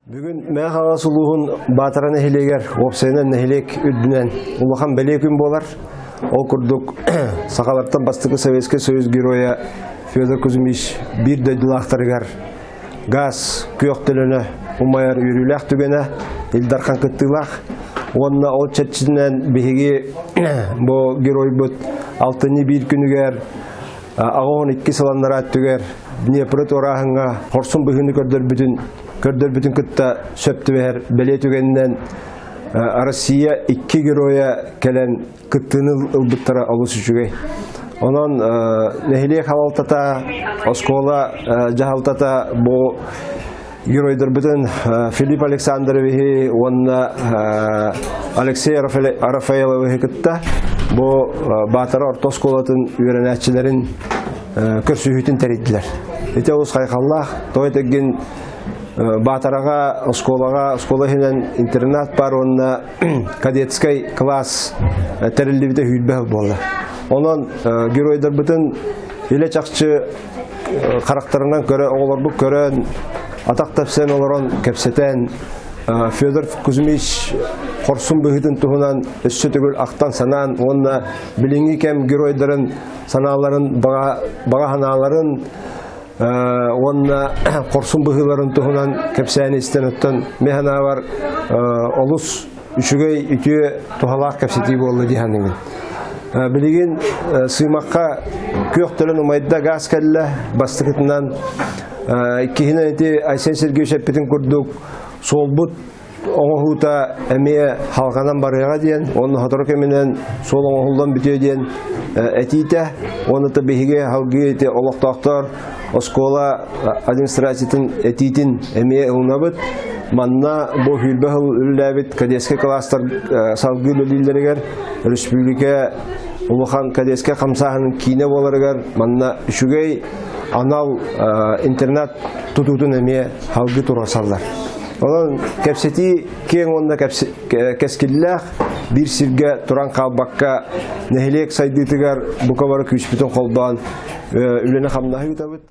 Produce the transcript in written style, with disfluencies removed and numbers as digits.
Бүгүн Мэҥэ Хаҥалас улууһун Баатара нэһилиэгэр уопсайынан нэһилиэк үрдүнэн улахан бэлиэ күн буолар. Ол курдук сахалартан бастакы Советскай Союз геройа Федор Кузьмич биир дойдулаахтарыгар газ күөх төлөнө умайар үөрүүлээх түгэнэ Ил Дархан кыттыылаах. Уонна ол чэрчитинэн биһиги бу геройбут алтынньы биир күнүгэр 82 сыл аннараа өттүгэр Днепры туорааһыҥҥа хорсун быһыыны көрдөрбүтүн көрдөрбүтүн кытта сөп түбэһэр бэлиэ түгэнинэн Россия икки геройа кэлэн кыттыыны ылбыттара олус үчүгэй. Онон нэһилиэк халалтата, оскуола дьаһалтата бу геройдарбытын Филипп Александровиһы уонна Алексей Рафаэловиһы кытта бу Баатара орто оскуолатын үөрэнээччилэрин көрсүһүүтүн тэрийдилэр. Ити олус хайҕаллаах, тоҕо этэргин Баатараҕа оскуолаҕа оскуола иһинэн интернат бар уонна кадетскай класс тэриллибитэ сүүрбэ сыл буолла. Онон геройдарбытын илэ чахчы харахтарынан көрө оҕолорбут көрөн атах тэпсэн олорон кэпсэтэн Федор Кузьмич хорсун быһыытын туһунан өссө төгүл ахтан санаан уонна билиҥҥи кэм геройдарын санааларын баҕа баҕа санааларын уонна хорсун быһыыларын туһунан кэпсээн истэн оттон мин санаабар олус үчүгэй үтүө туһалаах кэпсэтии буолла дии саныыбын. Билигин Сыымахха күөх төлөн умайда газ кэллэ бастакытынан иккиһинэн ити Айсен Сергеевич эппитин курдук суолбут оҥоһуута эмиэ халҕанан барыаҕа диэн уонна сотору кэминэн суол оҥоһуллан бүтүө диэн этиитэ уонна да биһиги салгыы ити олохтоохтор оскуола администрациятын этиитин эмиэ ылынабыт. Манна бу сүүрбэ сыл үлэлээбит кадетскай класстар салгыы үлэлииллэригэр республика улахан кадетскай хамсааһынын киинэ буоларыгар манна үчүгэй анал интернат тутуутун эмиэ салгыы туруорсаллар. Онон кэпсэтии киэҥ уонна кэскиллээх биир сиргэ туран хаалбакка нэһилиэк сайдыытыгар бука бары күүспүтүн холбоон үлэни-хамнаһы ыытабыт.